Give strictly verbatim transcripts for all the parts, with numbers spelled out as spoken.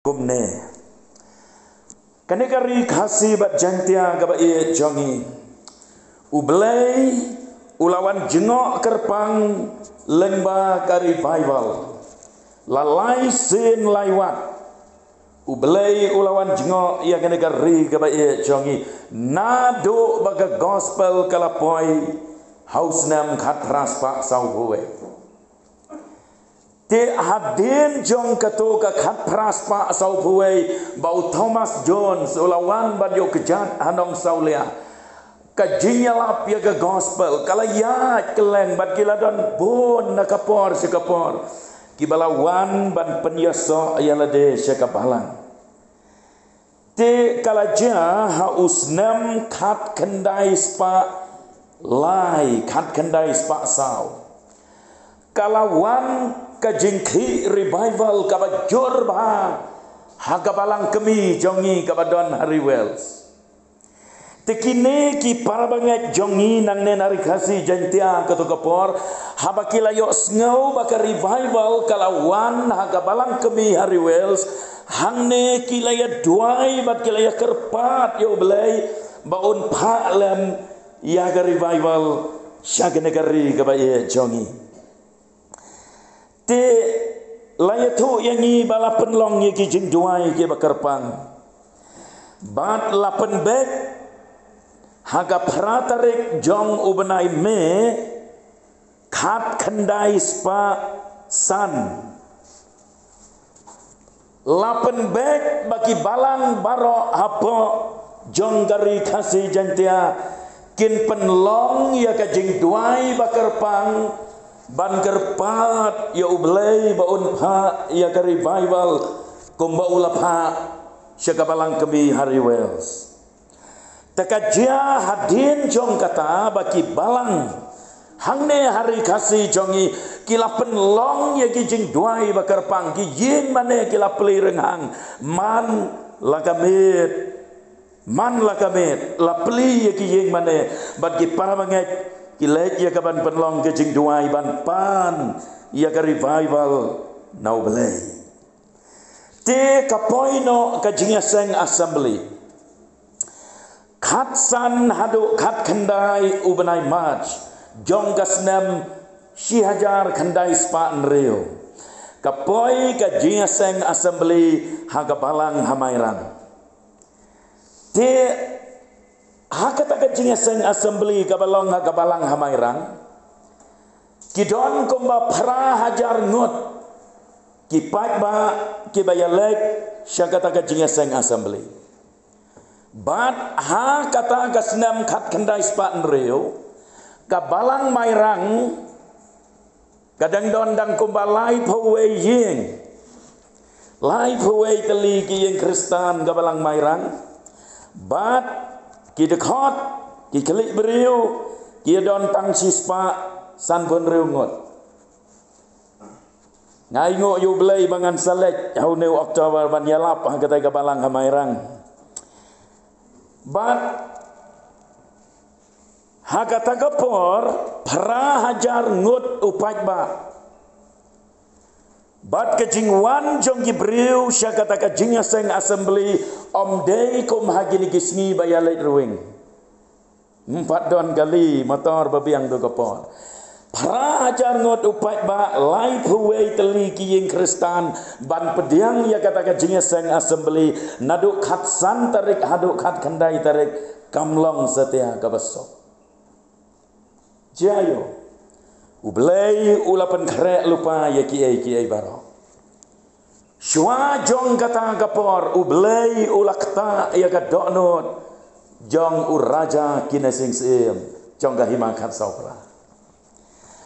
kumne. Kane ka ri Khasi bad Jaintia kaba ïeit jong ngi, U Blei u la wan jngoh kyrpang lyngba ka revival. La lai sien lai wat U Blei u la wan jngoh ïa kane ka ri kaba ïeit jong ngi, naduh ba ka gospel ka la poi ha u snem khatphra spah sawphew wei. Te hadien jong kato ka khatphra spah sawphew wei, ba u Thomas Jones u la wan ban ïoh kjat ha Nongsawlia, ka jingïalap ïa ka gospel ka la ïaid kylleng bad ki la don bun na ka por sha ka por kiba la wan ban pynïasoh ïa lade sha ka balang. Te ka la jia ha u snem khatkhyndai spah lai, khatkhyndai spah saw, ka la wan ka jingkhih revival kaba jur bha ha ka balang kmie jong ngi kaba don ha ri Wales. Te kine ki para bangeit jong ngi nangne na ri Khasi Jaintia kato ka por, haba ki la ïohsngew ba ka revival ka la wan ha ka balang kmie ha ri Wales, hangne ki la ïa duwai bad ki la ïa kyrpad ïa U Blei ba un phah lem ïa ka revival sha kane ka ri kaba ïeit jong ngi. Te la ïathuh ïa ngi ba la pynlong ïa ki jingduwai kiba kyrpang bad la pynbeit ha ka phra tarik jong u bnai May khatkhyndai spah san. La pynbeit ba ki balang baroh hapoh jong ka ri Khasi Jaintia kin pynlong ïa ka jingduwai ba kyrpang ban kyrpad ïa U Blei ba un phah ïa ka revival kumba u la phah sha ka balang kmie ha ri Wales. Te ka jia hadien jong kata ba ki balang hangne ha ri Khasi jong ngi ki la pynlong ïa ki jingduwai ba kyrpang, ki ïing mane ki la plie rynghang man la ka miet, man la ka miet la plie ïa ki ïing mane, bad ki para bangeit ki leit ïa ka ban pynlong ka jingduwai ban pan ïa ka revival na U Blei. Te ka poi noh ka jingïaseng assembly khatsan haduh khatkhyndai u bnai March jong ka snem shi hajar khyndai spah hynriew. Ka poi ka jingïaseng assembly ha ka balang ha Mairang. Te ha kata ka jingïaseng assembly kaba long ha ka balang ha Mairang, ki don kumba phra hajar ngut ki paidbah kiba ïaleit sha kata ka jingïaseng assembly. Bad ha kata ka snem khatkhyndai spah hynriew, ka balang Mairang ka dang don dang kumba laiphew wei ïing, laiphew wei tylli ki ïing Khristan ka balang Mairang. Bad ki dkhot, ki khlieh briew, ki don tang shispah sanphew hynriew ngut. Nga ainguh ïa U Blei ba ngan sa leit ha une u October ban ïalap ha kata ka balang ha Mairang. Bad ha kata ka por phra hajar ngut u paidbah. Bad ka jingwan jong ki briew sha kata ka jingïaseng assembly ym dei kum ha kine ki sngi ba ïaleit ruwing. Ym pat don kali motor ba biang tu ka por. Phra hajar ngut u paidbah, laiphew wei tylli ki ïing Khristan ban pdiang ïa kata ka jingïaseng assembly naduh khatsan tarik haduh khatkhyndai tarik kam long satia kaba suk. Jia ïoh, U Blei u la pynkhreh lypa ïa kiei kiei baroh. Shuwa jong kata ka por U Blei u la ktah ïa ka dohnud jong u Raja Kinesing Syiem jong ka hima khatsaw phra.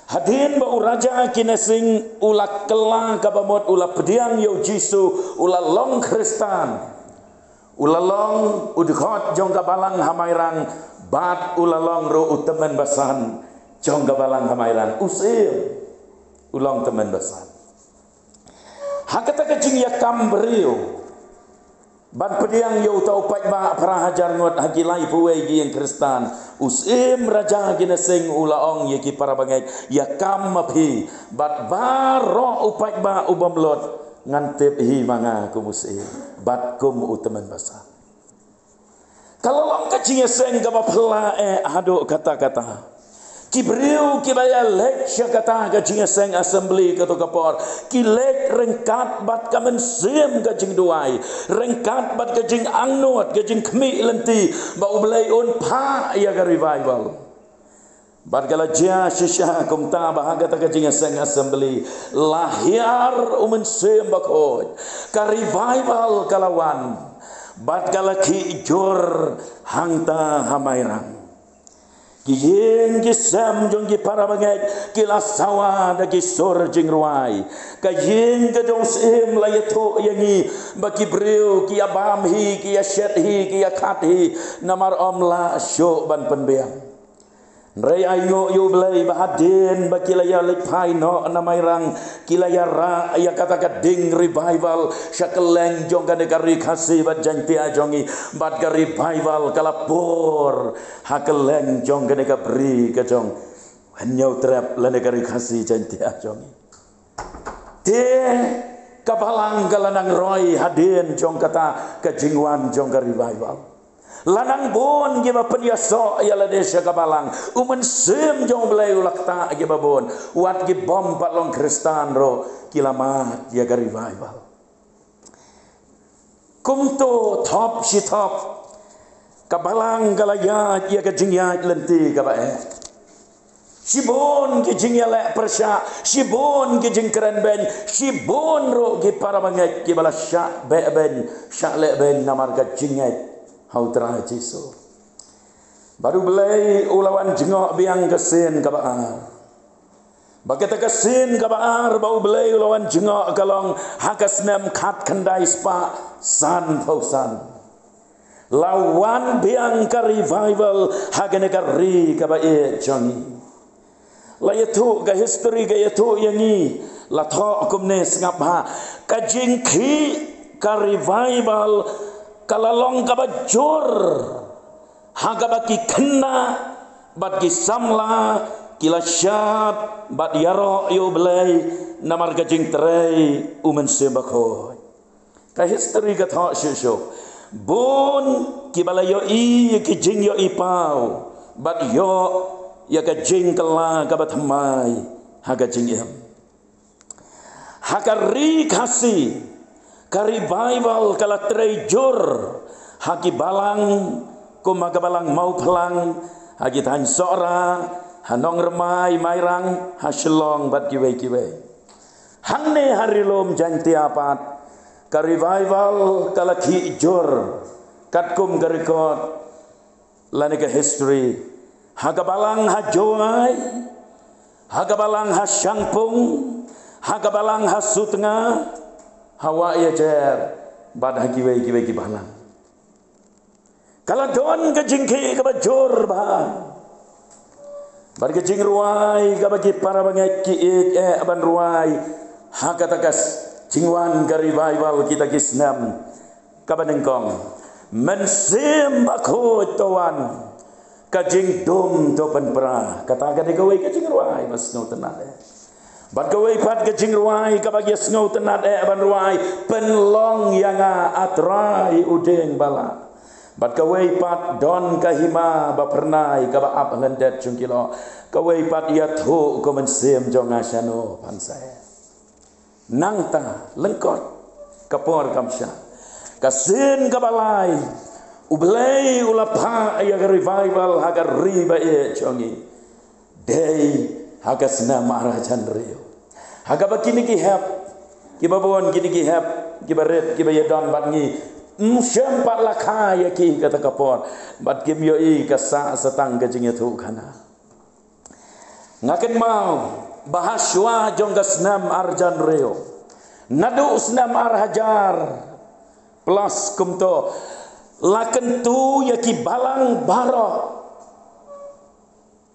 Hadien ba u Raja Kinesing u la kylla kaba mut, u la pdiang ïa u Jisu, u la long Khristan. U la long u dkhot jong ka balang ha Mairang, bad u la long ruh u tymmen basan jong ka balang ha Mairang. U Syiem u long tymmen basan. Ha kata ka jingïakam briew ban pdiang ïa uta u paidbah phra hajar ngut ha ki laiphew wei ki ïing Khristan, u Syiem Raja Kinesing u la ong ïa ki para bangeit, ïakam ma phi bad baroh u paidbah u bym lut Ngan tip hi ma nga kum u syiem bad kum u tymmen basan. Ka la long ka jingïaseng kaba phylla eh haduh katta katta. Ki briew kiba ïaleit sha kata ka jingïaseng assembly kato ka por, ki leit ryngkat bad ka mynsiem ka jingduwai, ryngkat bad ka jingangnud, ka jingkhmih lynti ba U Blei un phah ïa ka revival. Bad ka la jia shisha kumta ba ha kata ka jingïaseng assembly la hiar u Mynsiem Bakhuid. Ka revival ka la wan bad ka la khih jur hangta ha Mairang. Ki ïing ki sem jong ki para bangeit ki la sawa da ki sur jingrwai. Ka ïing ka jong u syiem la ïathuh ïa ngi ba ki briew ki ïa bam hi, ki ïa shet hi, ki ïa khat hi, namar ym lah shuh ban pynbiang. Hynrei ainguh ïa U Blei ba hadien ba ki la ïaleit phai noh na Mairang, ki la ïarah ïa kata ka ding revival sha kylleng jong kane ka ri Khasi bad Jaintia jong ngi. Bad ka revival ka la pur ha kylleng jong kane ka bri ka jong Hynñiewtrep lane ka ri Khasi Jaintia jong ngi. Te ka balang ka la nang roi hadien jong kata ka jingwan jong ka revival. La nang bun kiba pynïasoh ïa lade sha ka balang. U Mynsiem jong U Blei u la ktah kiba bun. Wat ki bym pat long Khristan ruh ki la mad ïa ka revival. Kumto thop shi thop ka balang ka la ïaid ïa ka jingïaid lynti kaba eh. Shibun ki jingïaleh pyrshah, shibun ki jingkren beiñ, shibun ruh ki para bangeit kiba la shah beh beiñ, shah leh beiñ namar ka jingngeit ha U Trai Jisu. Bad U Blei u la wan jngoh biang ka sien kaba ar. Ba kata ka sien kaba ar ba U Blei u la wan jngoh ka long ha ka snem khatkhyndai spah sanphew san. La wan biang ka revival ha kane ka ri kaba ïeit jong ngi. La ïathuh ka history ka ïathuh ïa ngi, la thoh kumne, sngap bha. Ka jingkhih ka revival ka la long kaba jur ha kaba ki khynnah bad ki samla ki la shad bad ïaroh ïa U Blei namar ka jingtrei U Mynsiem Bakhuid. Ka history ka thoh shuh shuh. Bun kiba la ïohi ïa ki jingïohi paw bad ïoh ïa ka jingkylla kaba thymmai ha ka jingim. Ha ka ri Khasi ka revival ka la trei jur ha ki balang kum ha ka balang Mawphlang, ha ki thaiñ Sohra, ha Nongrmai, Mairang, ha Shillong bad kiwei kiwei. Hangne ha Ri Lum Jaintia pat ka revival ka la khih jur katkum ka record lane ka history. Ha ka balang ha Jowai, ha ka balang ha Shangpung, ha ka balang ha Sutnga, ha Wahiajer bad ha kiwei kiwei ki balang. Ka la don ka jingkhih kaba jur bha bad ka jingrwai kaba ki para bangeit ki ïeit eh ban rwai ha kata ka jingwan ka revival kita ki snem. Kaba nyngkong, Mynsiem Bakhuid to wan, ka jingdum to pynpra. Kata ka dei kawei ka jingrwai ba sngewtynnat eh. Bad kawei pat ka jingrwai kaba ïa sngewtynnat eh ban rwai, Pynlong ïa nga, A Trai u dieng ba lah. Bad kawei pat, Don ka hima ba phyrnai kaba ap lyndet jong ki lyoh. Kawei pat, Ïathuh ko mynsiem jong nga shano phan sa eh. Nangta lyngkot ka por kam shah. Ka sien kaba lai U Blei u la phah ïa ka revival ha ka ri ba ïeit jong ngi. Dei ha ka snem ar hajar hynriew. Ha kaba kine ki hep kiba bun, kine ki hep kiba rit kiba ïadon bad ngi, ym shym pat la kha ïa ki kata ka por bad kim ïohi ka sah satang ka jingïathuhkhana. Nga kynmaw ba ha shuwa jong ka snem ar hajar hynriew, naduh snem ar hajar plus kumto, la kyntu ïa ki balang baroh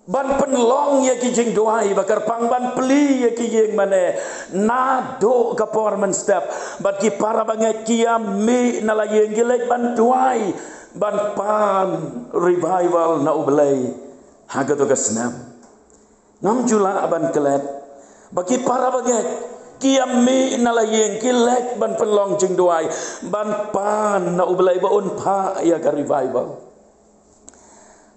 ban pynlong ïa ki jingduwai ba kyrpang, ban plie ïa ki ïing mane. Naduh ka por mynstep bad ki para bangeit ki ïa mih na la ïing, ki leit ban duwai ban pan revival na U Blei ha kato ka snem. Ngam ju lah ban klet ba ki para bangeit Ki ïa mih na la ïing, ki leit ban pynlong jingduwai, ban pan na U Blei ba un phah ïa ka revival.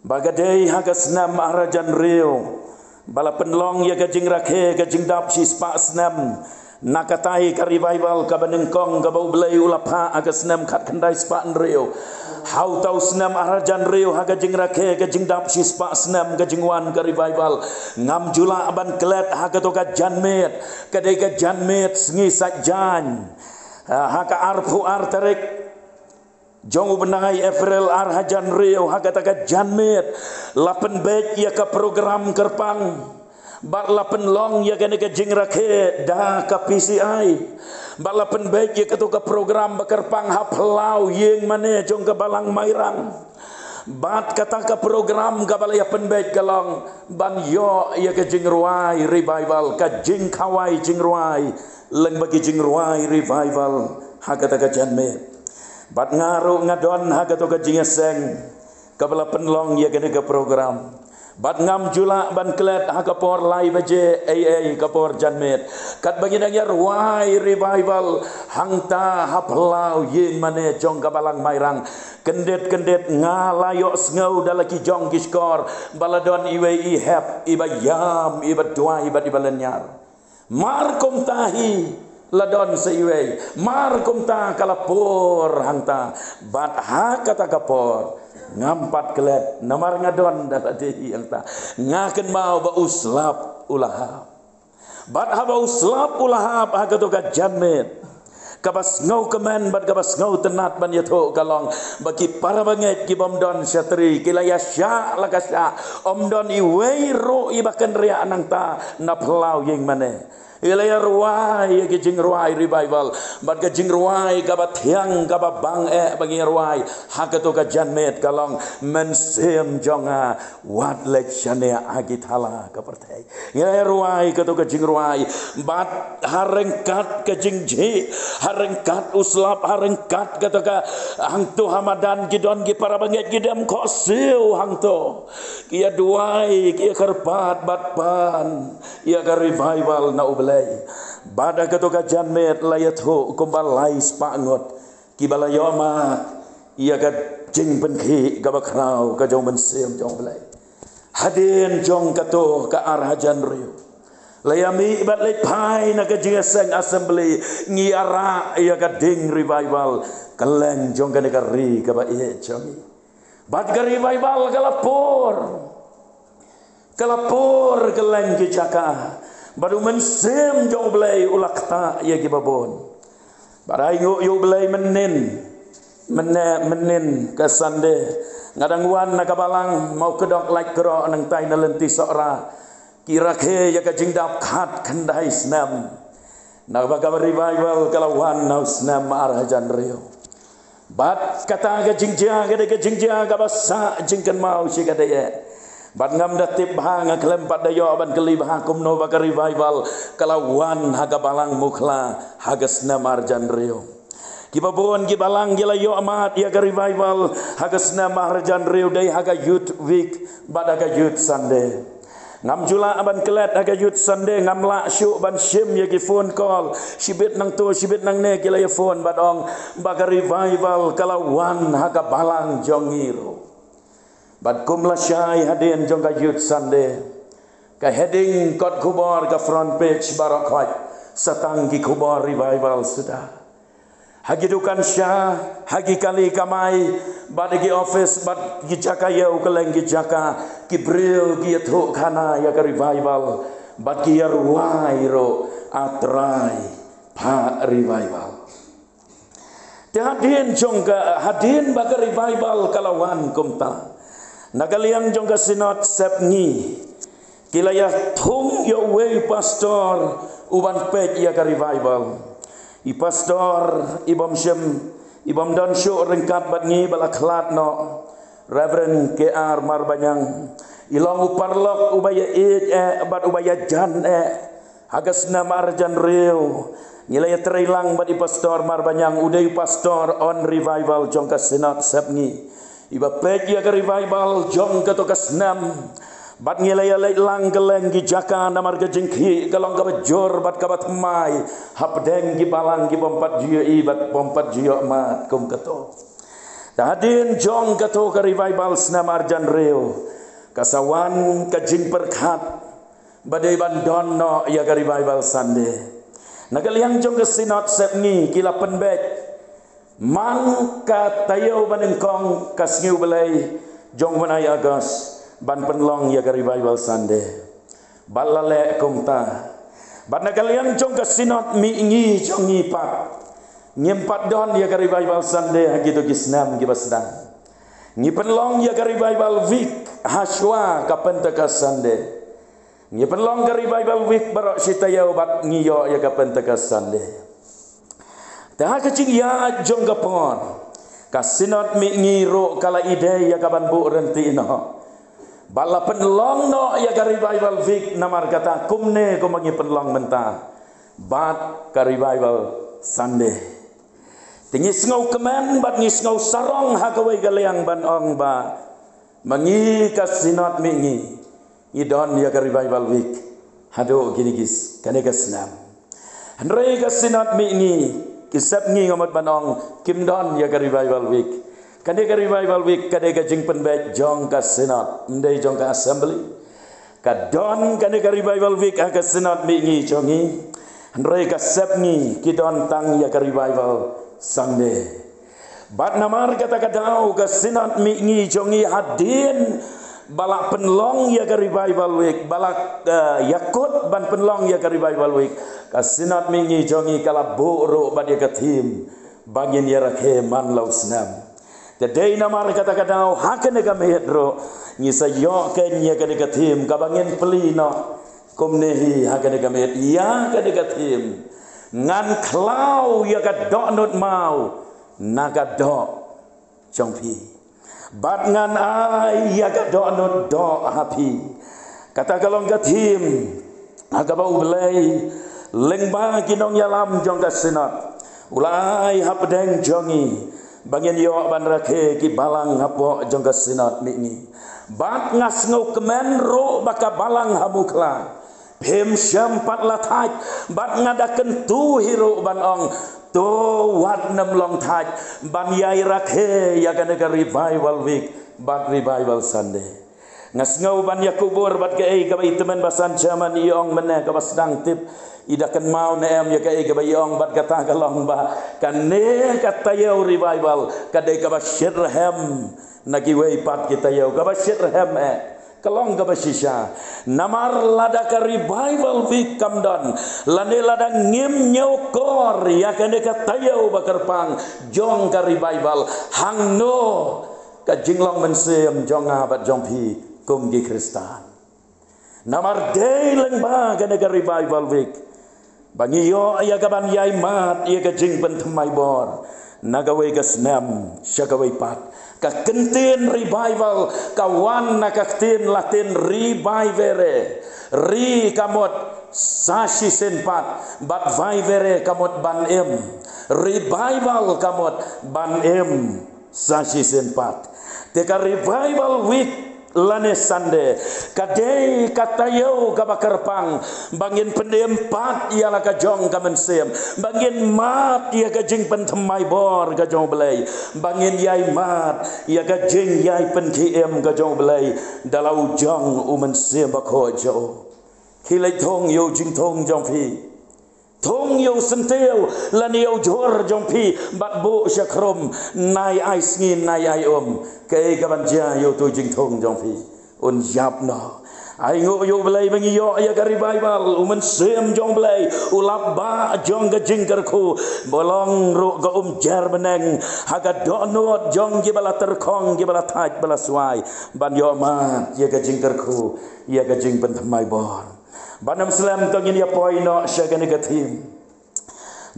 Ba ka dei ha ka snem arhajar hynriew ba la pynlong ïa ka jingrakhe ka jingdap shispah snem na katai ka revival kaba nyngkong kaba U Blei u la phah ha ka snem khatkhyndai spah hynriew. Ha uta u snem arhajar hynriew ha ka jingrakhe ka jingdap shispah snem ka jingwan ka revival. Ngam ju lah ban klet ha kato ka janmiet, ka dei ka janmiet sngi Saitjaiñ. Ha ka arphew ar tarik jong u bnai April arhajar hynriew ha kata ka janmiet la pynbeit ïa ka program kyrpang. Bad la pynlong ïa kane ka jingrakhe da ka P C I. Bad la pynbeit ïa kato ka program ba kyrpang ha phyllaw ïing mane jong ka balang Mairang. Bad kata ka program kaba la ïa pynbeit ka long ban ïoh ïa ka jingrwai revival, ka jingkhawai jingrwai, lyngba ki jingrwai revival ha kata ka janmiet. Bad nga ruh nga don ha kato ka jingïaseng kaba la pynlong ïa kane ka program. Bad ngam ju lah ban klet ha ka por lai baje ei ei ka por janmiet, katba ngi dang ïa rwai revival hangta ha phyllaw ïing mane jong ka balang Mairang. Kyndit kyndit nga la ïohsngew da la ki jong ki shkor ba la don iwei i hep, iba ïam, iba duwai bad iba lynñiar. Mar kumta hi la don sa iwei, mar kumta ka la por hangta. Bad ha kata ka por ngam pat klet namar nga don da lade hi hangta. Nga kynmaw ba u slap u la hap. Bad haba u slap u la hap ha kato ka janmiet, kaba sngewkmen bad kaba sngewtynnat ban ïathuh ka long ba ki para bangeit ki bym don shatri, ki la ïa shah la ka shah, ym don iwei ruh iba kynriah nangta na phyllaw ïing mane. Ki la ïa rwai ïa ki jingrwai revival, bad ka jingrwai kaba thiang kaba bang eh ba ngi rwai ha kato ka janmiet ka long: Mynsiem jong nga, wat leit shaniah ha ki thala ka pyrthei. Ngi la rwai kato ka jingrwai. Bad ha ryngkat ka jingjia, ha ryngkat u slap, ha ryngkat kato ka hangto ha madan ki don ki para bangeit ki dem khohsiew hangto. Ki ïa duwai, ki ïa kyrpad bad pan ïa ka revival na U Blei. Bad ha kato ka janmiet la ïathuh kumba lai spah ngut kiba la ïoh mad ïa ka jingpynkhih kaba khraw ka jong u Mynsiem jong U Blei. Hadien jong kato ka arhajar hynriew, la ïa mih bad leit phai na ka jingïaseng assembly, ngi ïa rah ïa ka ding revival kylleng jong kane ka ri kaba ïeit jong ngi. Bad ka revival ka la por. Ka la por kylleng ki jaka. Bad u Mynsiem jong U Blei u la ktah ïa kiba bun. Bad ai nguh ïa U Blei mynnin, mynne, mynnin ka Sunday, nga dang wan na ka balang Mawkdok Laitkroh nangtai na lynti Sohra. Ki rakhe ïa ka jingdap khatkhyndai snem. Naba ka revival ka la wan na u snem arhajar hynriew. Bad kata ka jingjia ka dei ka jingjia kaba sah jingkynmaw shikatdei eh. Bad ngam da tip bha, nga khlem pat da ïoh ban kylli bha kumno ba ka revival ka la wan ha ka balang Mukhla ha ka snem arhajar hynriew. Kiba bun ki balang ki la ïoh mad ïa ka revival ha ka snem arhajar hynriew dei ha ka Youth Week bad ha ka Youth Sunday. Ngam ju lah ban klet ha ka Youth Sunday, ngam lah shuh ban shim ïa ki phone call. Shibit nangto, shibit nangne ki la ïa phone bad ong ba ka revival ka la wan ha ka balang jong ngi ruh. Bad kum lashai hadien jong ka Youth Sunday, ka heading kot khubor ka front page baroh khoit sa tang ki khubor revival suda. Ha ki dukan sha, ha ki kali kamai, bad ha ki office, bad ki jaka ïew kylleng ki jaka, ki briew ki ïathuh khana ïa ka revival, bad ki ïa rwai ruh, A Trai, phah revival. Te hadien jong ka, hadien ba ka revival ka la wan kumta, na ka liang jong ka Synod Sepngi, ki la ïa thung ïa uwei u pastor u ban peit ïa ka revival. I pastor i bym shym, i bym don shuh ryngkat bad ngi ba la khlad noh, Reverend K R Marbaniang. I long u paralok uba ïa ïeit eh bad uba ïa jan eh. Ha ka snem arhajar hynriew ngi la ïa trei lang bad i pastor Marbaniang, u dei u pastor on revival jong ka Synod Sepngi. Iba peit ïa ka revival jong kato ka snem. Bad ngi la ïa leit lang kylleng ki jaka namar ka jingkhih ka long kaba jur bad kaba thymmai hapdeng ki balang ki bym pat ju ïohi bad bym pat ju ïohmad kum kato. Te hadien jong kato ka revival snem arhajar hynriew, ka sa wan ka jingpyrkhat ba dei ban don noh ïa ka revival Sunday. Na ka liang jong ka Synod Sepngi ki la pynbeit man ka taïew banyngkong ka sngi U Blei jong u bnai August ban pynlong ïa ka revival Sunday. Bad la leh kumta. Bad na ka liang jong ka Synod Mihngi jong ngi pat, ngim pat don ïa ka revival Sunday ha kito ki snem kiba sdang. Ngi pynlong ïa ka revival week hashwa ka Pentecost Sunday. Ngi pynlong ka revival week baroh shi taïew bad ngi ïoh ïa ka Pentecost Sunday. Te ha ka jingïaid jong ka por, ka Synod Mihngi ruh ka la ïadei ïa ka ban buh ryntih noh. Bad la pynlong noh ïa ka revival week namar kata kumne kumba ngi pynlong mynta bad ka revival Sunday. Te ngi sngewkmen bad ngi sngewsarong ha kawei ka liang ban ong ba ma ngi ka Synod Mihngi ngi don ïa ka revival week haduh kine ki s- kane ka snem. Hynrei ka Synod Mihngi, ki Sepngi nga mut ban ong, kim don ïa ka revival week. Kane ka revival week ka dei ka jingpynbeit jong ka Synod, ym dei jong ka Assembly. Ka don kane ka revival week ha ka Synod Mihngi jong ngi. Hynrei ka Sepngi ki don tang ïa ka revival Sunday. Bad namar kata ka daw ka Synod Mihngi jong ngi hadien ba la pynlong ïa ka revival week, ba la, eh, ïakut ban pynlong ïa ka revival week, ka Synod Mihngi jong ngi ka la buh ruh bad ïa ka theme ba ngin ïa rakhe man la u snem. Te dei namar kata ka daw ha kane ka miet ruh ngi sa ïoh keiñ ïa kane ka theme kaba ngin plie noh kumne hi ha kane ka miet, ïa kane ka theme: Ngan khlaw ïa ka dohnud maw na ka doh jong phi, bad ngan ai ïa ka dohnud doh ha phi. Kata ka long ka theme ha kaba U Blei lyngba ki nongïalam jong ka Synod u la ai hapdeng jong ngi ba ngin ïoh ban rakhe ki balang hapoh jong ka Synod Mihngi. Bad nga sngewkmen ruh ba ka balang ha Mukhla phim shym pat la thait, bad nga da kyntu hi ruh ban ong, to wat nym long thait ban ïai rakhe ïa kane ka revival week bad revival Sunday. Nga sngew ban ïakubur bad kaei kaba i tymmen basan chairman i ong mynne kaba sdang tip, i da kynmaw ne em ïa kaei kaba i ong, bad kata ka long ba kane ka taïew revival ka dei kaba shitrhem na kiwei pat ki taïew, kaba shitrhem eh ka long kaba shisha. Namar lada ka revival week kam don, lane lada ngim ñiewkor ïa kane ka taïew ba kyrpang jong ka revival, hangno ka jinglong mynsiem jong nga bad jong phi kum ki Khristan? Namar dei lyngba kane ka revival week ba ngi ïoh ïa ka ban ïai mad ïa ka jingpynthymmai bor na kawei ka snem sha kawei pat. Ka kyntien revival ka wan na ka ktien Latin revivere. Re ka mut sa shisien pat, bad vivere ka mut ban im. Revival ka mut ban im sa shisien pat. Te ka revival week lane Sunday ka dei ka taïew kaba kyrpang ba ngin pynim pat ïa la ka jong ka mynsiem, ba ngin mad ïa ka jingpynthymmai bor ka jong U Blei, ba ngin ïai mad ïa ka jingïai pynkhie im ka jong U Blei da la u jong u Mynsiem Bakhuid jong u. Khie leit thung ïa u jingthung jong phi. Thung ïa u syntiew lane ïa u jhur jong phi bad buh sha khrum, nai ai sngi nai ai um. Kaei ka ban jia ïa uto u jingthung jong phi? Un ïap noh. Ai nguh ïa U Blei ba ngi ïoh ïa ka revival, u Mynsiem jong U Blei u lap ba jong ka jingkyrkhu, ba long ruh ka um jer bneng ha ka dohnud jong kiba la tyrkhong, kiba la thait, ba la swai ban ïoh mad ïa ka jingkyrkhu, ïa ka jingpynthymmai bor. Ban ym slem to ngin ïa poi noh sha kane ka theme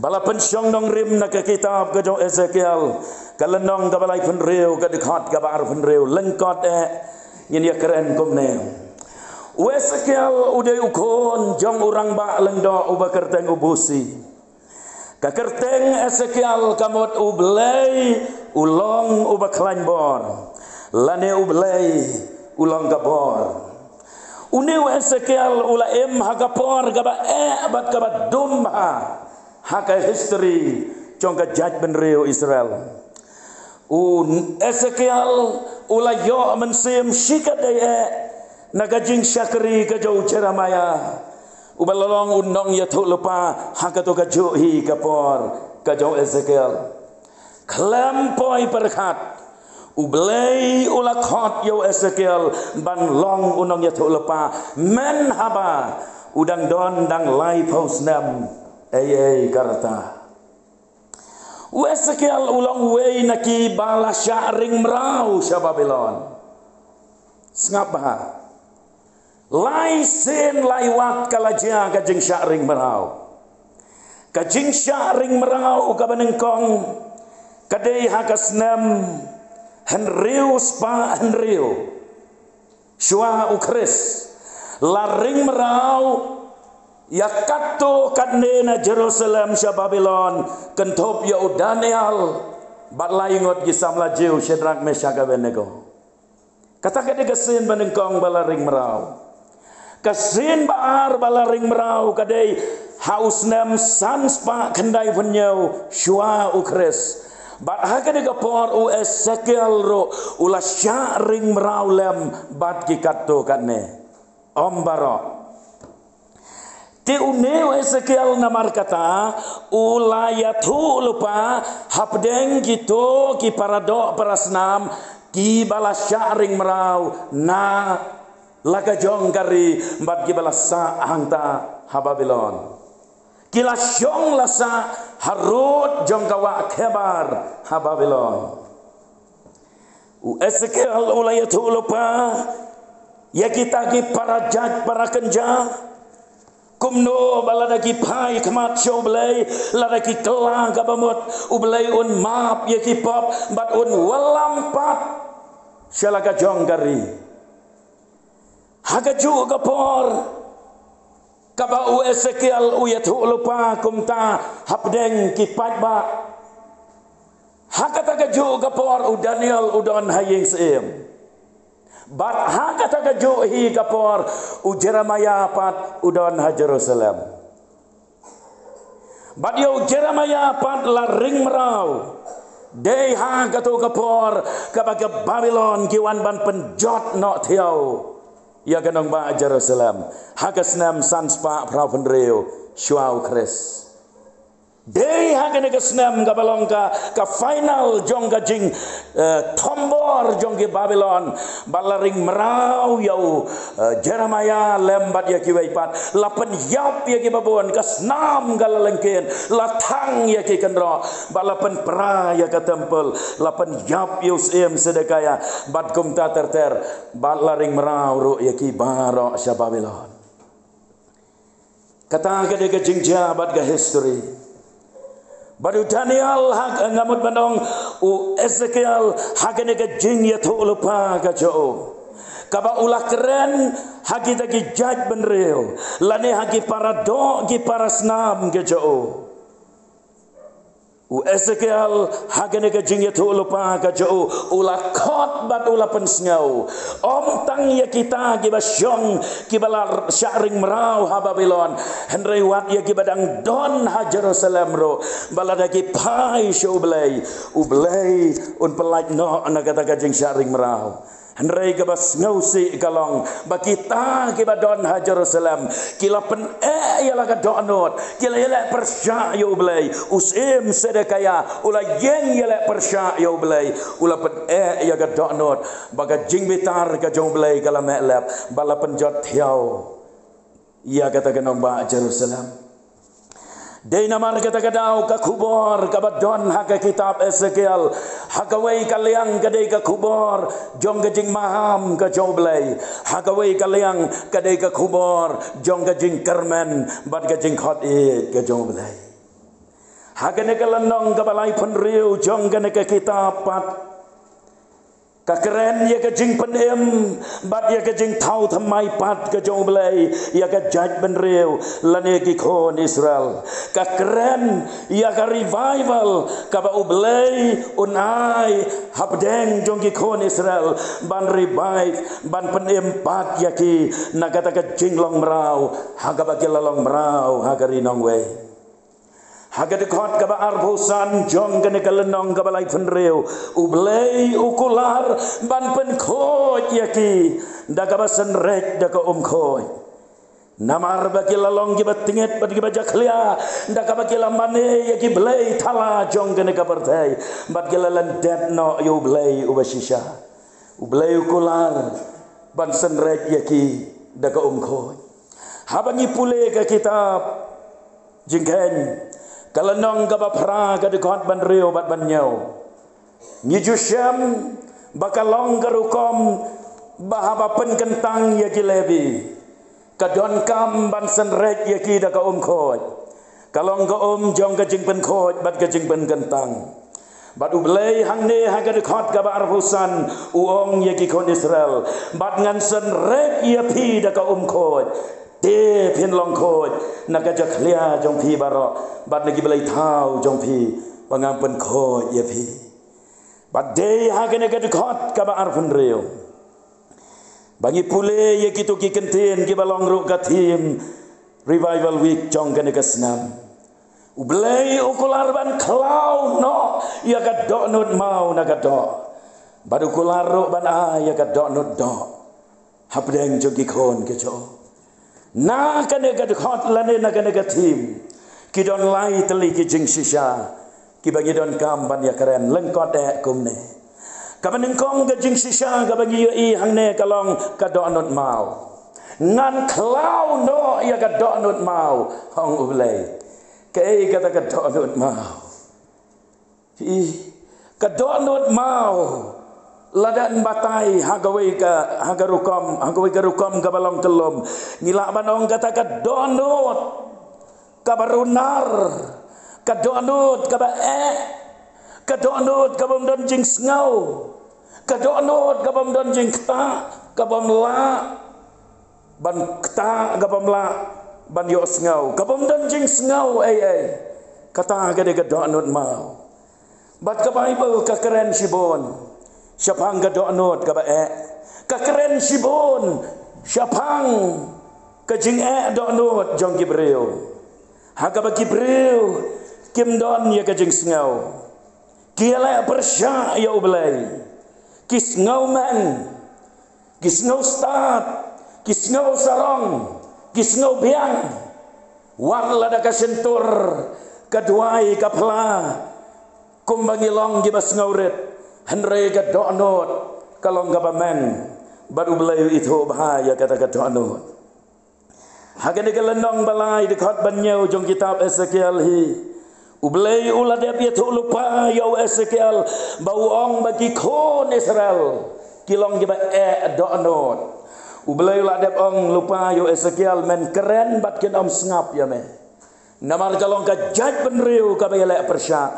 ba la pynshong nongrim na ka kitab ka jong Esekiel, ka lynnong kaba laiphew hynriew, ka dkhot kaba arphew hynriew. Lyngkot eh ngin ïa kren kumne. U Esekiel u dei u khun jong u rangbah lyngdoh uba kyrteng u Busi. Ka kyrteng Esekiel ka mut U Blei u long uba khlaiñ bor, lane U Blei u long ka bor. Une u Esekiel u la im ha ka por kaba eh bad kaba dum bha ha ka history jong ka jaitbynriew Israel. U Esekiel u la ïoh mynsiem shikatdei eh na ka jingshakri ka jong u Jeremiah, uba la long u nongïathuhlypa ha kato kajuh hi ka por ka jong u Esekiel. Khlem poi pyrkhat, U Blei u la khot ïa u Esekiel ban long u nongïathuhlypa, mynhaba u dang don dang laiphew snem ei ei ka rta. U Esekiel u long uwei na kiba la shah ring mraw sha Babilon. Sngap bha. Lai sien lai wat ka la jia ka jingshah ring mraw. Ka jingshah ring mraw kaba nyngkong ka dei ha ka snem hynriew spah hynriew shuwa u Khrist. La ring mraw ïa katto katne na Jerusalem sha Babilon, kynthup ïa u Daniel bad lai ngut ki samla Jiw, Shadrak, Meshak, Abednego. Kata ka dei ka sien ba nyngkong ba la ring mraw. Ka sien ba ar ba la ring mraw ka dei ha u snem san spah khyndai phew hynñiew shuwa u Khrist. Bad ha kane ka por u Esekiel ruh u la shah ring mraw lem bad ki katto katne. Ym baroh. Te une u Esekiel namar kata u la ïathuhlypa hapdeng kito ki paradoh parasnam kiba la shah ring mraw na la ka jong ka ri bad kiba la sah hangta ha Babilon. Ki la shong la sah harud jong ka wah Khebor ha Babilon. U Esekiel u la ïathuhlypa ïa kita ki para jait para kynja. Kumno ba lada ki phai khmat sha U Blei, lada ki kylla kaba mut, U Blei un map ïa ki pop bad un wallam pat sha la ka jong ka ri. Ha kajuh ka por kaba u Esekiel u ïathuhlypa kumta hapdeng ki paidbah, ha kata kajuh ka por u Daniel u don ha ïing syiem. Bad ha kata kajuh hi ka por u Jeremiah pat u don ha Jerusalem. Bad ïa u Jeremiah pat la ring mraw. Dei ha kato ka por kaba ka Babilon ki wan ban pynjot noh thiaw ïa ka nongbah Jerusalem ha ka snem san spah phra phew hynriew shuwa u Khrist. Dei ha kane ka snem kaba long ka, ka final jong ka jing, eh, thombor jong ki Babilon. Bad la ring mraw ïa u, eh, Jeremiah lem bad ïa kiwei pat. La pynïap ïa kiba bun, ka snam ka la lyngkien, la thang ïa ki kynroh. Bad la pynpra ïa ka templ, la pynïap ïa u syiem Sedekiah. Bad kumta ter ter, bad la ring mraw ruh ïa ki baroh sha Babilon. Kata ka dei ka jingjia bad ka history. Bad u Daniel ha, nga mut ban ong, u Esekiel ha kane ka jingïathuhlypa ka jong u, kaba u la kren ha kita ki jait bynriew lane ha ki paradoh ki parasnam ka jong u. U Esekiel ha kane ka jingïathuhlypa ka jong u, u la khot bad u la pynsngew. Ym tang ïa kita kiba shong, kiba la shah ring mraw ha Babilon, hynrei wat ïa kiba dang don ha Jerusalem ruh, ba lada ki phai sha U Blei, U Blei un pyllait noh na kata ka jingshah ring mraw. Hynrei kaba sngewsih ka long ba kita kiba don ha Jerusalem ki la pyneh ïa la ka dohnud, ki la ïaleh pyrshah ïa U Blei. U syiem Sedekiah u la ïeng ïaleh pyrshah ïa U Blei, u la pyneh ïa ka dohnud ba ka jingbitar ka jong U Blei ka la meh lep, ba la pynjot thiaw ïa kata ka nongbah Jerusalem. Dei namar kata ka daw ka khubor kaba don ha ka kitab Esekiel, ha kawei ka liang ka dei ka khubor jong ka jingmaham ka jong U Blei, ha kawei ka liang ka dei ka khubor jong ka jingkyrmen bad ka jingkhot ïeit ka jong U Blei. Ha kane ka lynnong kaba laiphew hynriew jong kane ka kitab pat, Ka kren ïa ka jingpynim bad ïa ka jingthaw thymmai pat ka jong U Blei ïa ka jaitbynriew lane ki khun Israel. Ka kren ïa ka revival kaba U Blei un ai hapdeng jong ki khun Israel, ban revive, ban pynim pat ïa ki na kata ka jinglong mraw ha kaba ki la long mraw ha ka ri nongwei. Ha ka dkhot kaba arphew san jong kane ka lynnong kaba laiphew hynriew, U Blei u kular ban pynkhuid ïa ki da kaba synreit da ka umkhuid. Namar ba ki la long kiba tngit bad kiba jakhlia, da kaba ki la mane ïa ki blei thala jong kane ka pyrthei, bad ki la lyndet noh ïa U Blei uba shisha. U Blei u kular ban synreit ïa ki da ka umkhuid. Haba ngi pule ka kitab Jingkheiñ, ka lynnong kaba phra, ka dkhot ba hynriew bad ba hynñiew, ngi ju shem ba ka long ka rukom ba haba pynkyntang ïa ki Lebi, ka donkam ban synreit ïa ki da ka umkhuid. Ka long ka um jong ka jingpynkhuid bad ka jingpynkyntang. Bad U Blei hangne ha ka dkhot kaba arphew san u ong ïa ki khun Israel, bad ngan synreit ïa phi da ka umkhuid. Te phin long khuid na ka jakhlia jong phi baroh, bad na ki blei thaw jong phi, ba ngan pynkhuid ïa phi. Bad dei ha kane ka dkhot kaba arphew hynriew, ba ngi pule ïa kito ki kyntien kiba long ruh ka theme Revival Week jong kane ka snem. U Blei u kular ban khlaw noh ïa ka dohnud maw na ka doh, bad u kular ruh ban ai ïa ka dohnud doh hapdeng jong ki khun ki jong u. Na kane ka dkhot lane na kane ka theme, ki don lai tylli ki jingshisha kiba ngi donkam ban ïakren, lyngkot eh kumne. Kaba nyngkong ka jingshisha kaba ngi ïohi hangne ka long ka dohnud maw. Ngan khlaw noh ïa ka dohnud maw, ong U Blei. Kaei kata ka dohnud maw? Ih, ka dohnud maw, lada yn batai ha kawei ka, ha ka rukom, ha kawei ka rukom kaba long tyllum, ngi lah ban ong kata ka dohnud kaba runar, ka dohnud kaba eh, ka dohnud kabym don jingsngew, ka dohnud kabym don jingktah, kabym lah ban ktah, kabym lah ban ïohsngew, kabym don jingsngew ei ei. Kata ka dei ka dohnud maw. Bad ka Baibl ka kren shibun shaphang ka dohnud kaba eh. Ka kren shibun shaphang ka jingeh dohnud jong ki briew, ha kaba ki briew kim don ïa ka jingsngew. Ki ïaleh pyrshah ïa U Blei. Ki sngew meng, ki sngew stad, ki sngew sarong, ki sngew biang. Wat lada ka shyntur ka duwai ka phla kumba ngi long kiba sngew rit, hynrei ka dohnud ka long kaba meng, bad U Blei u ithuh bha ïa kata ka dohnud. Ha kane ka lynnong ba lai, dkhot ba hynñiew jong kitab Esekiel hi, U Blei u la dep ïathuh lypa ïa u Esekiel, ba u ong ba ki khun Israel ki long kiba eh dohnud. U Blei u la dep ong lypa ïa u Esekiel, men kren bad kin ym sngap ïa me. Namar ka long ka jaitbynriew kaba ïaleh pyrshah,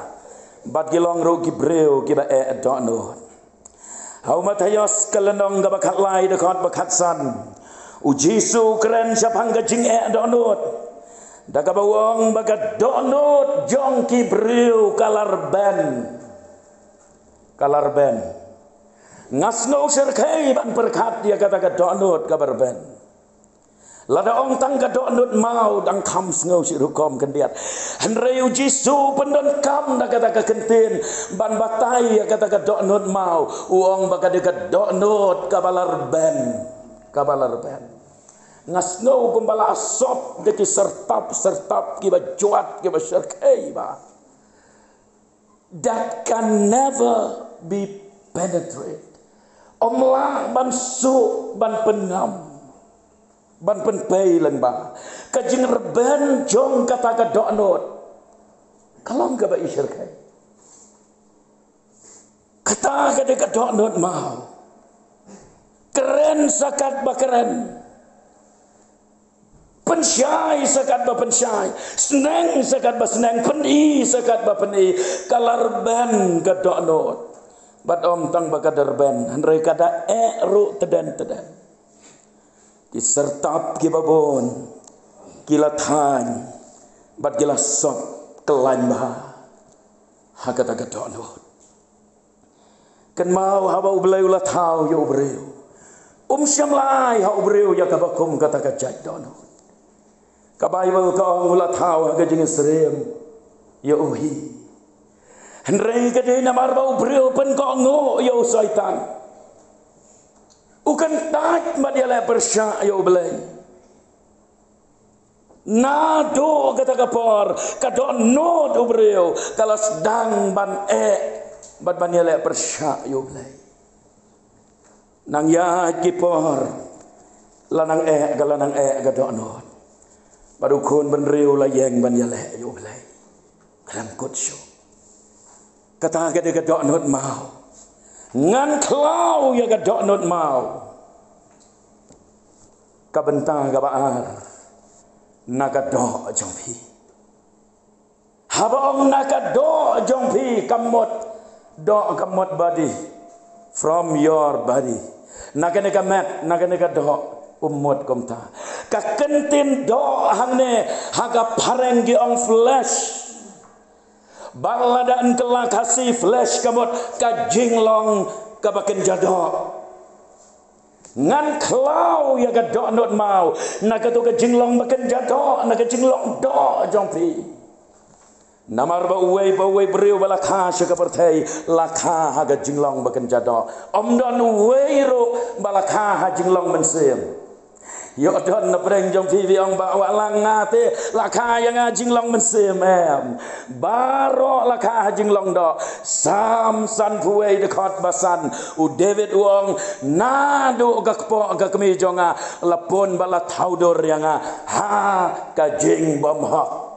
bad ki long ruh ki briew kiba eh dohnud. Ha u Mathaios ka lynnong kaba khatlai, dkhot ba khatsan, U Jisu u kren shaphang ka jingeh dohnud, da kaba u ong ba ka dohnud jong ki briew ka la rben. Ka la rben. Nga sngew shyrkhei ban pyrkhat ïa kata ka dohnud kaba rben. Lada ong tang ka dohnud maw, dang kham sngew shi rukom khyndiat. Hynrei U Jisu u pyndonkam da kata ka kyntien ban batai ïa kata ka dohnud maw. U ong ba ka dei ka dohnud kaba la rben. Kaba la rben. Nga sngew kumba la sop da ki syrtap syrtap kiba jwat kiba shyrkhei bha, that can never be penetrate. Ym lah ban suh, ban pynngam, ban pynpei lyngba. Ka jingrben jong kata ka dohnud ka long kaba i shyrkhei. Kata ka dei ka dohnud maw. Kren sa katba kren. Pynshai sa katba pynshai, sneng sa katba sneng, pyni sa katba pyni, ka la rben ka dohnud. Bad ym tang ba ka da rben, hynrei ka da eh ruh tdem tdem. Ki syrtap kiba bun ki la thaiñ bad ki la sop kyllaiñ bha ha kata ka dohnud. Kynmaw, haba U Blei u la thaw ïa u briew, um shym la ai ha u briew ïa kaba kum kata ka jait dohnud. Ka Baibl ka ong u la thaw ha ka jingsyriem ïa u hi. Hynrei ka dei namar ba u briew pynkohnguh ïa u Soitan, u kyntait bad ïaleh pyrshah ïa U Blei. Naduh kata ka por ka dohnud u briew ka la sdang ban eh bad ban ïaleh pyrshah ïa U Blei. Nang ïa ki por la nang eh, ka la nang eh ka dohnud, bad u khun bynriew la ïeng ban ïaleh ïa U Blei. Khlem kut shuh. Kata ka dei ka dohnud maw. Ngan khlaw ïa ka dohnud maw. Ka bynta kaba ar, na ka doh jong phi. Haba ong na ka doh jong phi, ka mut, doh ka mut body, from your body. Na kane ka met, na kane ka doh, u mut kumta. Ka kyntien doh hangne ha ka phareng ki ong flesh. Bad lada yn kylla Khasi, flesh ka mut ka jinglong kaba kynja doh. Ngan khlaw ïa ka dohnud maw, na kato ka jinglong ba kynja doh, na ka jinglong doh jong phi. Namar ba uwei pa uwei briew ba la kha sha ka pyrthei, la kha ha ka jinglong ba kynja doh. Ym don uwei ruh ba la kha ha jinglong mynsiem. Ïoh don na pdeng jong phi ba ong, "Bah, wat la nga te, la kha ïa nga jinglong mynsiem." Em. Baroh la kha ha jinglong doh. Salm sanphew wei, dkhot ba san, u David u ong, "Naduh ka kpoh ka kmie jong nga, la pun bad la thaw dur ïa nga ha ka jingbymhok."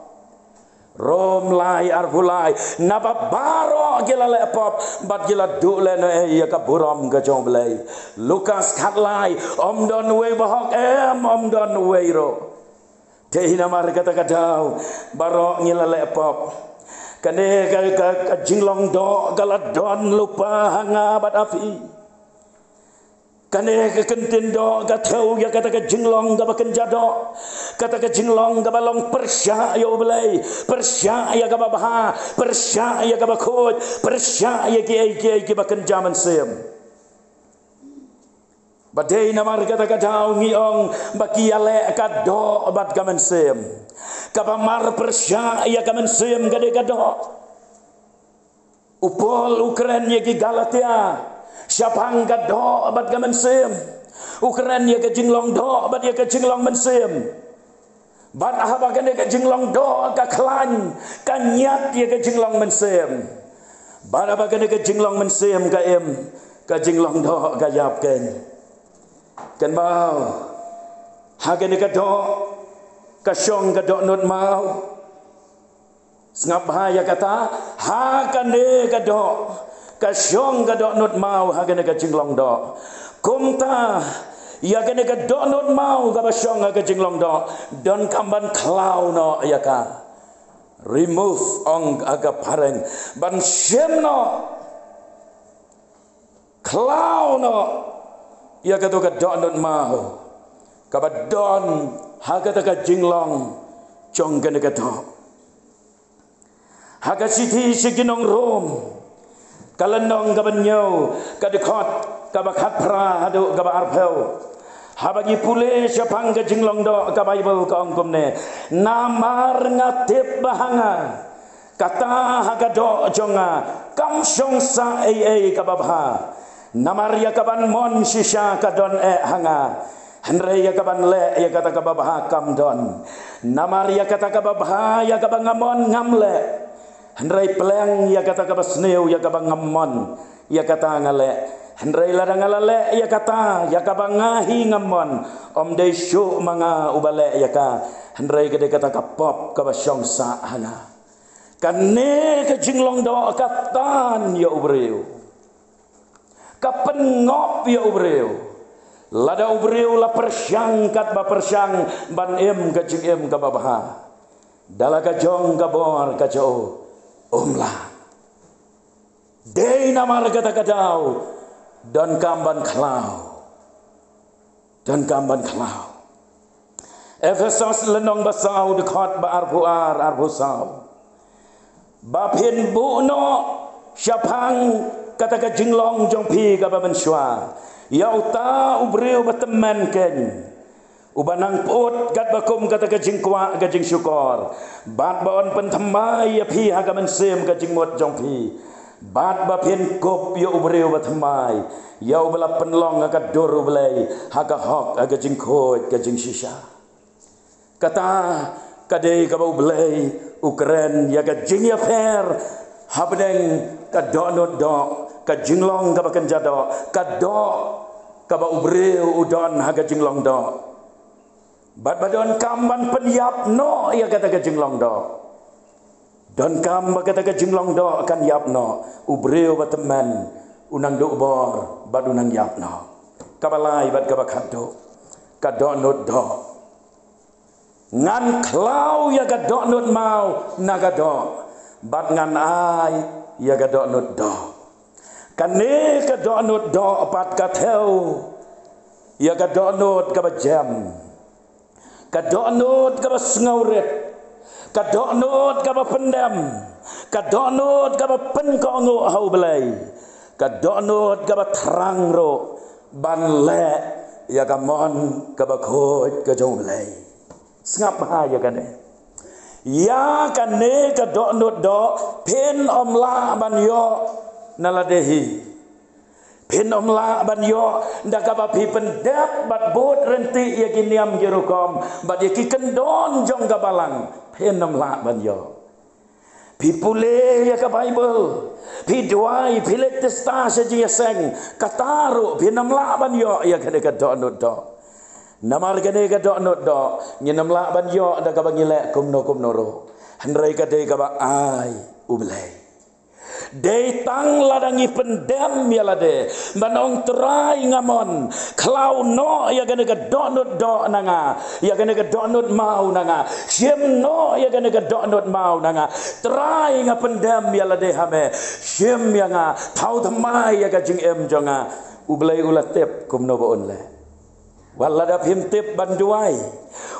Rom lai, arphew lai, naba baroh ki la leh pop bad ki la duh lehnohei ïa ka burom ka jong U Blei. Lukas khatlai, ym don uwei ba hok, em, ym don uwei ruh. Te hi namar kata ka daw, baroh ngi la leh pop. Kane ka, ka, ka jinglong doh ka la don lypa ha nga bad ha phi. Kane ka kyntien doh ka thew ïa kata ka jinglong kaba kynja doh. Kata ka jinglong kaba long pyrshah ïa U Blei, pyrshah ïa kaba bha, pyrshah ïa kaba khuid, pyrshah ïa kiei kiei kiba kynja mynsiem. Ba dei namar kata ka daw ngi ong ba ki ïaleh ka doh bad ka mynsiem. Kaba mar pyrshah ïa ka mynsiem ka dei ka doh. U Paul u kren ïa ki Galatia shaphang ka doh bad ka mynsiem. U kren ïa ka jinglong doh bad ïa ka jinglong mynsiem. Bad haba kane ka jinglong doh ka khlaiñ, ka ñiad ïa ka jinglong mynsiem. Bad haba kane ka jinglong mynsiem ka im, ka jinglong doh ka ïap keiñ. Kynmaw, ha kane ka doh ka shong ka dohnud maw. Sngap bha ïa kata, ha kane ka doh ka shong ka dohnud maw, ha kane ka jinglong doh. Kumta, ïa kane ka dohnud maw kaba shong ha ka jinglong doh, donkam ban khlaw noh ïa ka. Remove, ong ha ka phareng, ban shim noh. Khlaw noh ïa kato ka dohnud maw kaba don ha kata ka jinglong jong kane ka doh. Ha ka shithi sha ki nong Rom, ka lynnong kaba hynñiew, ka dkhot kaba khatphra haduh kaba arphew. Haba ngi pule shaphang ka jinglong doh, ka Baibl ka ong kumne: Namar nga tip ba ha nga, kata ha ka doh jong nga, kam shong sah ei ei kaba bha. Namar ïa kaban mon shisha ka don eh ha nga, hynrei ïa kaban leh ïa kata kaba bha kam don. Namar ïa kata kaba bha ïa kaba nga mon ngam leh, hynrei pleng ïa kata kaba sniew ïa kaba ngam mon, ïa kata nga leh. Hynrei lada nga la leh ïa kata ïa kaba nga hi ngam mon, ym dei shuh ma nga uba leh ïa ka, hynrei ka dei kata ka pop kaba shong sah ha nga. Kane ka jinglong doh ka tan ïa u briew, ka pynngop ïa u briew. Lada u briew la pyrshang katba pyrshang ban im ka jingim kaba bha, da la ka jong ka bor ka jong u, um lah. Dei namar kata ka daw, donkam ban khlaw. Donkam ban khlaw. Ephesos lynnong ba saw, dkhot ba arphew ar, arphew saw. Ba phin buh noh shaphang kata ka jinglong jong phi kaba mynshuwa ïa uta u briew ba tymmen keiñ, uba nang pyut katba kum kata ka jingkwah ka jingshukor, bad ba un pynthymmai ïa phi ha ka mynsiem ka jingmut jong phi, bad ba phin kup ïa u briew ba thymmai, ïa uba la pynlong ha ka dur U Blei ha ka hok ha ka jingkhuid ka jingshisha. Kata ka dei kaba U Blei u kren ïa ka jingïapher hapdeng ka dohnud doh, ka jinglong kaba kynja doh, ka doh kaba u briew u don ha ka jinglong doh. Bad ba donkam ban pynïap noh ïa kata ka jinglong doh. Donkam ba kata ka jinglong doh kan ïap noh. U briew ba tymmen u nang duh bor bad u nang ïap noh. Kaba lai bad kaba khatduh, ka dohnud doh. Ngan khlaw ïa ka dohnud maw na ka doh, bad ngan ai ïa ka dohnud doh. Kane ka dohnud doh pat ka thew ïa ka dohnud kaba jem, ka dohnud kaba sngewrit, ka dohnud kaba pyndem, ka dohnud kaba pynkohnguh ha U Blei, ka dohnud kaba thrang ruh ban leh ïa ka mon kaba khuid ka jong U Blei. Sngap bha ïa kane. Ïa kane ka dohnud doh phin ym lah ban ïoh na lade hi. Phin ym lah ban ïoh da kaba phi pyndep bad bud ryntih ïa ki niam ki rukom bad ïa ki kyndon jong ka balang. Phin ym lah ban ïoh. Phi pule ïa ka Baibl, phi duwai, phi leit tista sha jingïaseng, kata ruh phin ym lah ban ïoh ïa kane ka dohnud doh. Namar kane ka dohnud doh ngin ym lah ban ïoh da kaba ngi leh kumno kumno ruh. Hynrei ka dei kaba ai U Blei. Dei tang lada ngi pyndem ïa lade ban ong, Trai, nga mon, khlaw noh ïa kane ka dohnud doh na nga, ïa kane ka dohnud maw na nga, shim noh ïa kane ka dohnud maw na nga. Trai, nga pyndem ïa lade ha me, shim ïa nga, thaw thymmai ïa ka jingim jong nga. U Blei u la tip kumno ba un leh. Wat lada phim tip ban duwai,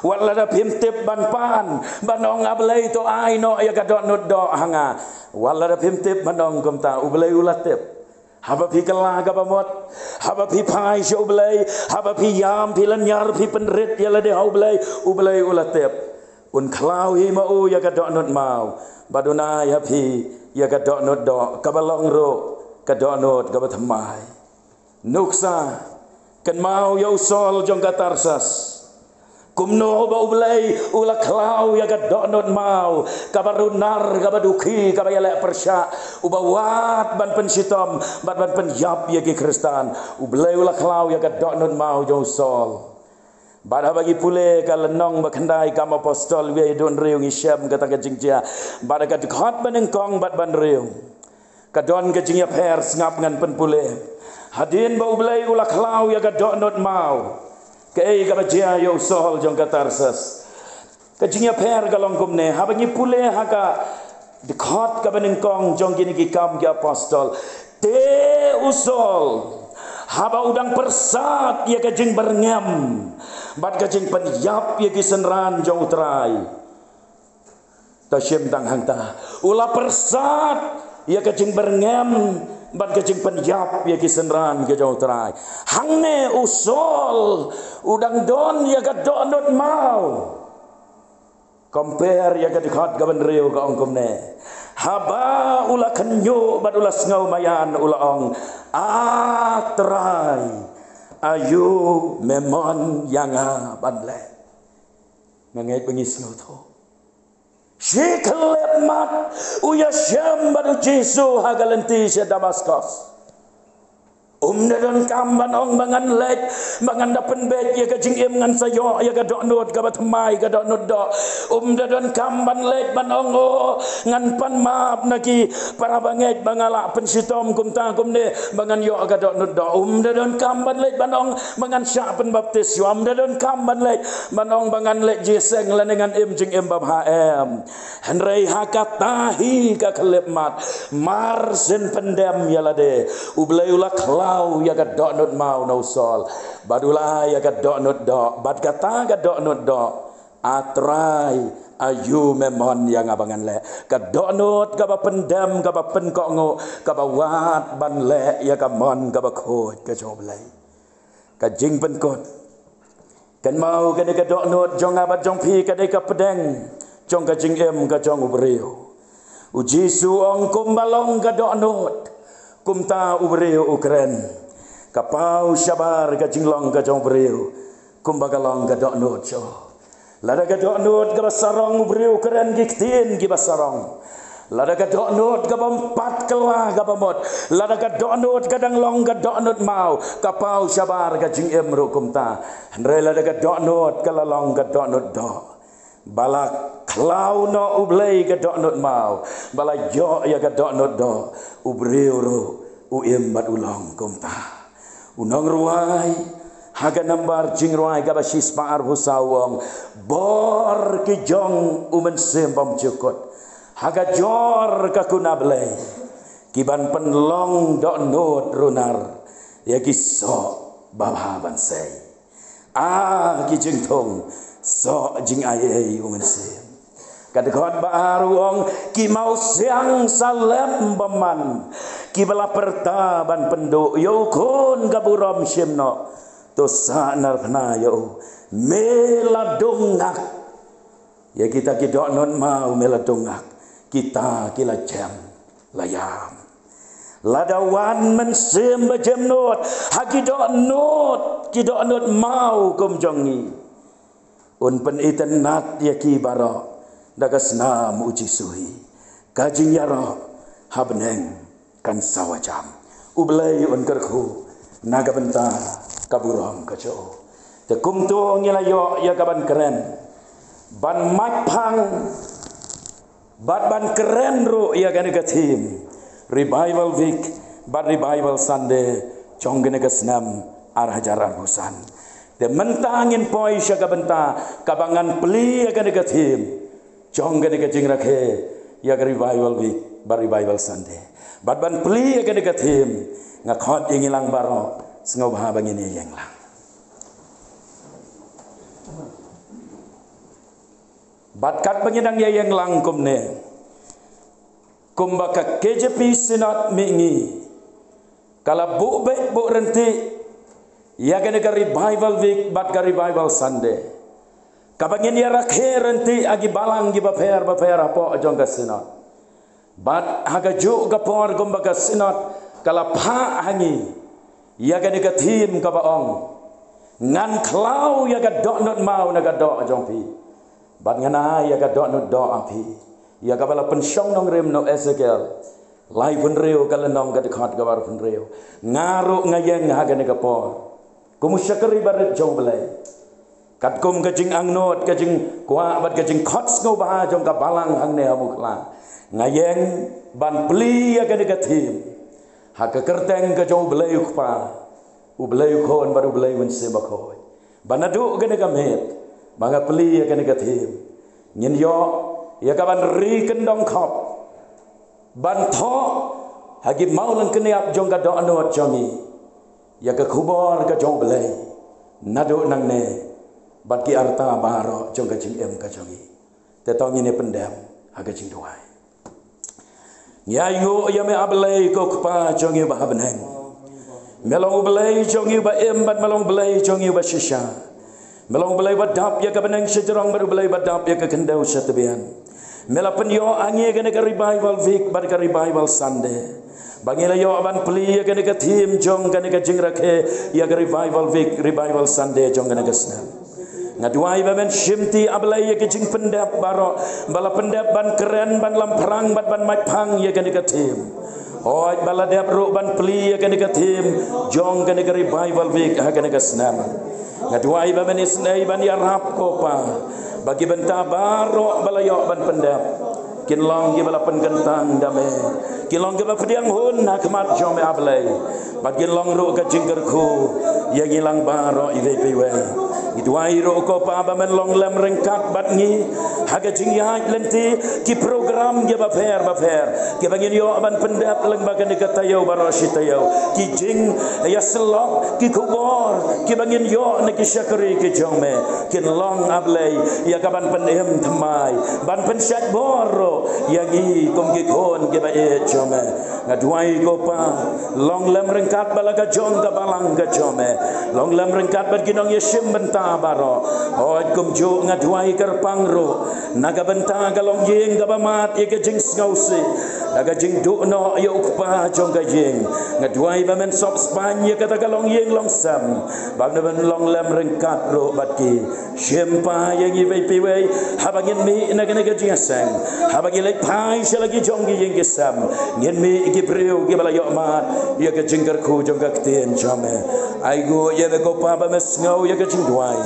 wat lada phim tip ban pan, ban ong, A Blei, to ai noh ïa ka dohnud doh ha nga. Wat lada phim tip ban ong kumta, U Blei u la tip. Haba phi kylla kaba mut, haba phi phai sha U Blei, haba phi ïam, phi lynñiar, phi pynrit ïa lade ha U Blei, U Blei u la tip. Un khlaw hi ma u ïa ka dohnud maw, bad un ai ha phi ïa ka dohnud doh, kaba long ruh ka dohnud kaba thymmai. Nuksa, kynmaw ïa u Saul jong ka Tarsas. Kumno ba U Blei u la khlaw ïa ka dohnud maw, kaba runar, kaba dukhi, kaba ïaleh pyrshah, uba wad ban pynshitom bad ban pynïap ïa ki Khristan. U Blei u la khlaw ïa ka dohnud maw jong u Saul. Bad haba ngi pule ka lynnong ba khyndai Kam Apostol wei haduh hynriew ngi shem kata ka jingjia. Bad ka dkhot ba nyngkong bad ba hynriew ka don ka jingïapher, sngap ngan pynpule. Hadien ba U Blei u la khlaw ïa ka dohnud maw, kaei kaba jia ïa u Saul jong ka Tarsas? Ka jingïapher ka long kumne, haba ngi pule ha ka dkhot kaba nyngkong jong kine ki Kam ki Apostol. Te u Saul, haba u dang pyrsad ïa ka jingbyrngem bad ka jingpynïap ïa ki synran jong U Trai. To shim tang hangta. U la pyrsad ïa ka jingbyrngem bad ka jingpynïap ïa ki synran ki jong U Trai. Hangne u Saul u dang don ïa ka dohnud maw. Compare ïa ka dkhot kaba hynriew, ka ong kumne. Haba u la khynñiuh bad u la sngew maïan, u la ong, A Trai, aïu me mon ïa nga ban leh? Nga ngeit ba ngi sngewthuh. Shi khyllipmat u ïashem bad U Jisu ha ka lynti sha Damaskos. Um da donkam ban ong ba ngan leit, ba ngan da pynbeit ïa ka jingim, ngan sa ïoh ïa ka dohnud kaba thymmai, ka dohnud doh. Um da donkam ban leit ban ong, o, ngan pan map na ki para bangeit ba nga la pynshitom kumta kumne ba ngan ïoh ka dohnud doh. Um da donkam ban leit ban ong ba ngan shah pynbaptis. Um da donkam ban leit ban ong ba ngan leit jingïaseng lane ngan im jingim babha, em. Hynrei ha kata hi ka khyllipmat, mar shen pyndem ïa lade, U Blei u la khlaw ïa ka dohnud maw na u Saul, bad u la ai ïa ka dohnud doh, bad kata ka dohnud doh, A Trai, aïu me mon ïa nga ba ngan leh? Ka dohnud kaba pyndem, kaba pynkohnguh, kaba wad ban leh ïa ka mon kaba khuid ka jong U Blei. Ka jingpynkut. Kynmaw, kane ka dohnud jong nga bad jong phi ka dei ka pdeng jong ka jingim ka jong u briew. U Jisu u ong, kumba long ka dohnud, kumta u briew u kren. Ka paw shabar ka jinglong ka jong u briew kumba ka long ka dohnud jong u. Lada ka dohnud kaba sarong, u briew u kren ki ktien kiba sarong. Lada ka dohnud kaba ym pat kylla kaba mut, lada ka dohnud ka dang long ka dohnud maw, ka paw shabar ka jingim ruh kumta. Hynrei lada ka dohnud ka la long ka dohnud doh, ba la khlaw noh U Blei ka dohnud maw, ba la ïoh ïa ka dohnud doh, u briew ruh u im bad u long kumta. U nongrwai ha ka nambar jingrwai kaba shispah arphew saw u ong, bor ki jong U Mynsiem Bymjukut ha ka jor ka kuna Blei, ki ban pynlong dohnud runar ïa ki soh babha ban sei. Ah, ki jingthung soh jingaiei U Mynsiem. Ka dkhot ba ar u ong, ki mawsiang salem bymman, kiba la pyrta ban pynduh ïa U Khun ka burom shim noh, to sah narphna ïa u. Me la dung ngak ïa kita ki dohnud maw, me la dung ngak, kita ki la jem la ïam. Lada wan Mynsiem Bajemnud ha ki dohnud, ki dohnud maw kum jong ngi, un pynitynnad ïa ki baroh da ka snam U Jisu hi. Ka jingïaroh ha bneng kan sawa jam. U Blei un kyrkhu na ka bynta ka burom ka jong u. Te kumto ngi la ïoh ïa ka ban kren, ban mait phang, bad ban kren ruh ïa kane ka theme Revival Week bad Revival Sunday jong kane ka snem ar hajar arphew san. Te mynta ngin poi sha ka bynta kaba ngan plie ïa kane ka theme jong kane ka jingrakhe ïa ka Revival Week bad Revival Sunday. Bad ban plie ïa kane ka theme, nga khot ïa ngi lang baroh, sngewbha ba ngin ïeng lang. Bad katba ngi dang ïeng lang kumne, kumba ka K J P Synod Mihngi ka la buh beit buh ryntih ïa kane ka Revival Week bad ka Revival Sunday, kaba ngin ïa rakhe ryntih ha ki balang kiba pher bapher hapoh jong ka Synod. Bad ha kajuh ka por kumba ka Synod ka la phah ha ngi ïa kane ka theme kaba ong, ngan khlaw ïa ka dohnud maw na ka doh jong phi, bad ngan ai ïa ka dohnud doh ha phi, ïa kaba la pynshong nongrim na u Esekiel laiphew hynriew, ka lynnong ka dkhot kaba arphew hynriew. Nga ruh nga ïeng ha kane ka por kum u shakri barit jong U Blei, katkum ka jingangnud, ka jingkwah bad ka jingkhot sngewbha jong ka balang hangne ha Mukhla, nga ïeng ban plie ïa kane ka theme ha ka kyrteng ka jong U Blei U Kpa, U Blei U Khun bad U Blei U Mynsiem Bakhuid. Ba naduh kane ka miet ba nga plie ïa kane ka theme, ngin ïoh ïa ka ban ri kyndong khop ban thoh ha ki mawlyngkniap jong ka dohnud jong ngi ïa ka khubor ka jong U Blei naduh nangne bad ki arta baroh jong ka jingim ka jong ngi. Te to ngin ïa pyndem ha ka jingduwai. Ngi aïu ïa me, A Blei ko Kpa jong ngi uba ha bneng. Me long U Blei jong ngi uba im bad me long U Blei jong ngi uba shisha. Me long U Blei uba dap ïa ka bneng shajrong bad U Blei uba dap ïa ka khyndew shatbian. Me la pynïoh ha ngi kane ka Revival Week bad ka Revival Sunday, ba ngi la ïoh ban plie ïa kane ka theme jong kane ka jingrakhe ïa ka Revival Week, Revival Sunday jong kane ka snem. Nga duwai ba men shimti, A Blei, ïa ki jingpyndep baroh ba la pyndep ban kren, ban lamphrang bad ban mait phang ïa kane ka theme. Hooid, ba la dep ruh ban plie ïa kane ka theme jong kane ka Revival Week ha kane ka snem. Nga duwai ba men isynei ban ïarap ko Pa, ba ki bynta baroh ba la ïoh ban pyndep kin long kiba la pynkyntang da me, kin long kiba pdiang hun ha khmat jong me A Blei, bad kin long ruh ka jingkyrkhu ïa ngi lang baroh iwei pa iwei. Ngi duwai ruh ko Pa ba men long lem ryngkat bad ngi ha ka jingïaid lynti ki program kiba pher bapher kiba ngin ïoh ban pyndep lyngba kane ka taïew baroh shi taïew, ki jingïasyllok, ki khubor kiba ngin ïoh na ki shakri ki jong me, kin long A Blei ïa ka ban pynim thymmai, ban pynshait bor ruh ïa ngi kum ki khun kiba ïeit jong me. Nga duwai ko Pa, long lem ryngkat bad la ka jong ka balang ka jong me, long lem ryngkat bad ki nongïashim bynta baroh. Hooid, kumjuh nga duwai kyrpang ruh na ka bynta ka longïing kaba mad ïa ka jingsngewsih, na ka jingduh noh ïa u kpa jong ka ïing. Nga duwai ba men sop spaiñ ïa kata ka longïing longsem, ba men long lem ryngkat ruh bad ki. Shim Pa ïa ngi iwei pa iwei, haba ngin mih na kane ka jingïaseng, haba ngi leit phai sha la ki jong ki ïing ki sem, ngin mih ki briew kiba la ïoh mad ïa ka jingkyrkhu jong ka ktien jong me. Ainguh ïa me ko Pa ba me sngew ïa ka jingduwai.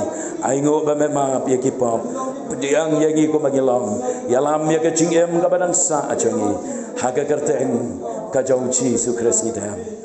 Ainguh ba me map ïa ki pop. Pdiang ïa ngi kumba ngi long. Ïalam ïa ka jingim kaba dang sah jong ngi, ha ka kyrteng ka jong U Jisu Khrist ngi dep.